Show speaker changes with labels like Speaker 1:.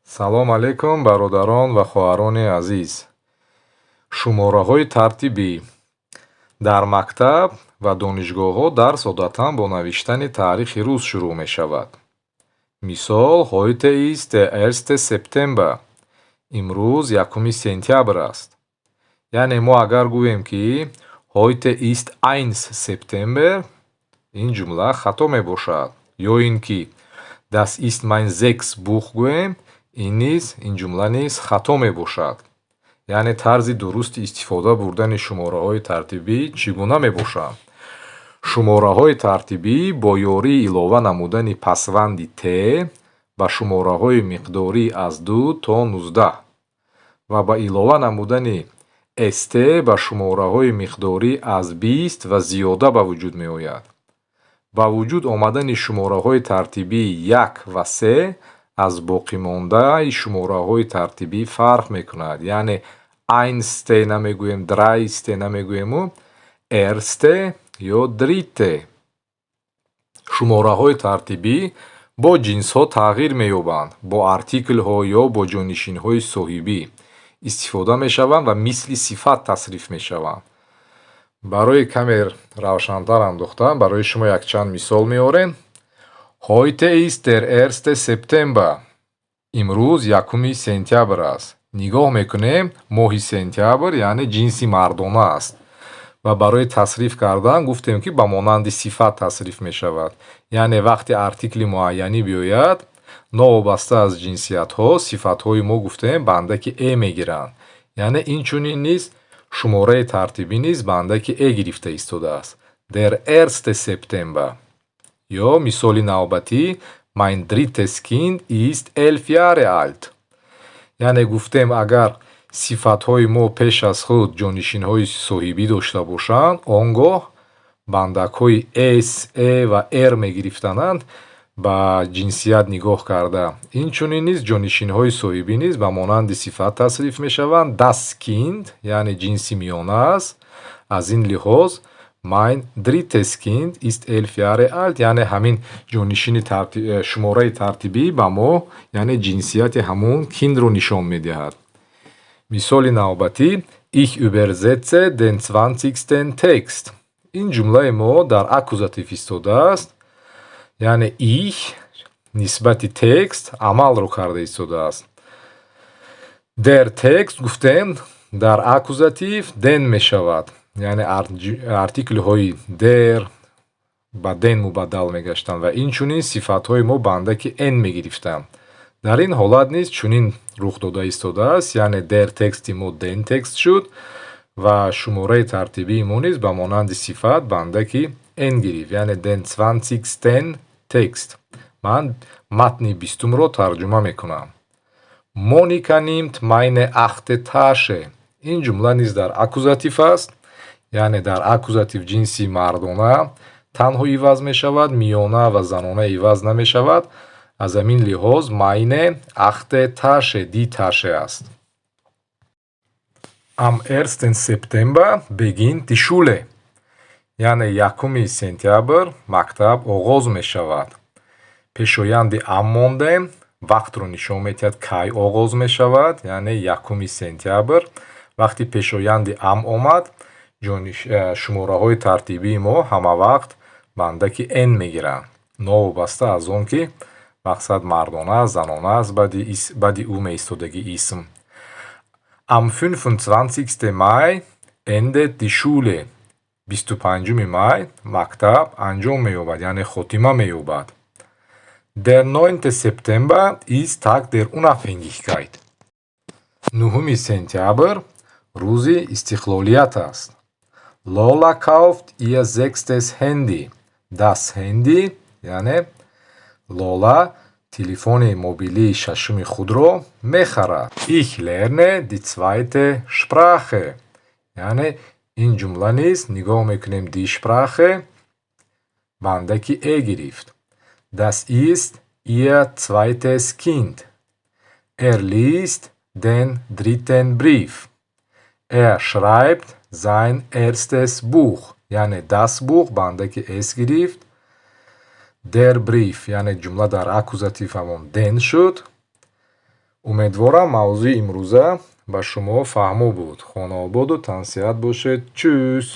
Speaker 1: Салом алейкум, бародарон ва хоҳарони азиз. Шумораҳои тартибӣ. Дар мактаб ва донишгоҳҳо дарс одатан бо навиштани таърихи рӯз шурӯъ мешавад. Мисол: Heute ist der erste September. Имрӯз 1 сентябр аст. Яъне мо агар гӯем, ки heute ist eins September, ин ҷумла хато мебошад. Ё ин ки das ist mein sechs Buch гӯем, ин ҷумла низ хато мебошад. Яъне тарзи дурусти истифода бурдани шумораҳои тартибӣ чӣ гуна мебошанд? Шумораҳои тартибӣ бо ёрии илова намудани пасванди те ба шумораҳои миқдорӣ аз 2 то 19 ва ба илова намудани ст ба шумораҳои миқдорӣ аз 20 ва зиёда ба вуҷуд меояд. Ба вуҷуд омадани шумораҳои тартибии як ва се аз боқимондаи шумораҳои тартибӣ фарқ мекунад. Яъне einste намегӯем, dreiste намегӯему erste ё dritte. Шумораҳои тартибӣ бо ҷинсҳо тағйир меёбанд, бо артиклҳо ё бо ҷонишинҳои соҳибӣ истифода мешаванд ва мисли сифат тасриф мешаванд. Барои каме равшантар андохтан барои шумо якчанд мисол меорем. Heute ist der erste September. Имрӯз 1 сентябр аст. Нигоҳ мекунем, моҳи сентябр, яъне ҷинси мардона аст. Ва барои тасриф кардан гуфтем, ки ба монанди сифат тасриф мешавад. Яъне вақте артикли муайянӣ биёяд, новобаста аз ҷинсиятҳо, сифатҳои мо, гуфтем, бандаки е мегиранд. Яъне инчунин низ шумораи тартибӣ низ бандаки е гирифта истодааст. Der erste September. Ё мисоли навбатӣ: Mein drittes Kind ist 11 Jahre alt. Яъне гуфтем, агар сифатҳои мо пеш аз худ ҷонишинҳои соҳибӣ дошта бошанд, он гоҳ бандакҳои с, е ва р мегирифтананд ба ҷинсият нигоҳ карда. Инчунин низ ҷонишинҳои соҳибӣ низ ба монанди сифат тасриф мешаванд. Das Kind, яъне ҷинси миёна аст. Аз ин лиҳоз mein drittes Kind ist 11 Jahre alt, яъне ҳамин ҷонишини шумораи тартибӣ ба мо, яъне, ҷинсияти ҳамун Kind ро нишон медиҳад. Мисоли навбатӣ: Ich übersetze den 20. Text. Ин ҷумлаи мо дар Akkusativ истодааст, яъне ich нисбати Text амалро карда истодааст. Der Text, гуфтем, дар Akkusativ den мешавад, яъне артиклҳои der ба den мубаддал мегаштанд ва инчунин сифатҳои мо бандаки n мегирифтанд. Дар ин ҳолат низ чунин рух дода истодааст, яъне der Text и мо den Text шуд ва шумораи тартибии мо низ ба монанди сифат бандаки n гирифт, яъне den 20. Text. Ман матни 20-умро тарҷума мекунам. Monika nimmt meine achte Tasche. Ин ҷумла низ дар Akkusativ аст, яъне дар Akkusativ ҷинси мардона танҳо иваз мешавад, миёна ва занона иваз намешавад. Аз ҳамин лиҳоз meine achte Tasche, die Tasche аст. Am 1. September beginnt die Schule. Яъне 1 сентябр мактаб оғоз мешавад. Пешоянди am мондем, вақтро нишон медиҳад, кай оғоз мешавад, яъне 1 сентябр. Вақти пешоянди am омад, шумораҳои тартибии мо ҳамавақт бандаки n мегиранд, новобаста аз он ки мақсад мардона аст, занона аст, баъди ӯ меистодагӣ исм. Am 25. Mai endet die Schule. 25-уми май мактаб анҷом меёбад, яъне хотима меёбад. Der 9. September ist Tag der Unabhängigkeit. 9 сентябр рӯзи истиқлолият аст. Lola kauft ihr sechstes Handy. Das Handy, яъне Лола телефони мобилии шашуми худро мехарад. Ich lerne die zweite Sprache. Яъне ин ҷумла низ, нигоҳ мекунем, die Sprache бандаки е гирифт. Das ist ihr zweites Kind. Er liest den dritten Brief. Er schreibt sein erstes Buch. Яъне das Buch бандаки с гирифт. Der Brief, яъне ҷумла дар Akkusativ ҳамон den шуд. Умедворам, мавзӯи имрӯза ба шумо фаҳмо буд. Хонаободу тансиҳат бошед. Tschüss.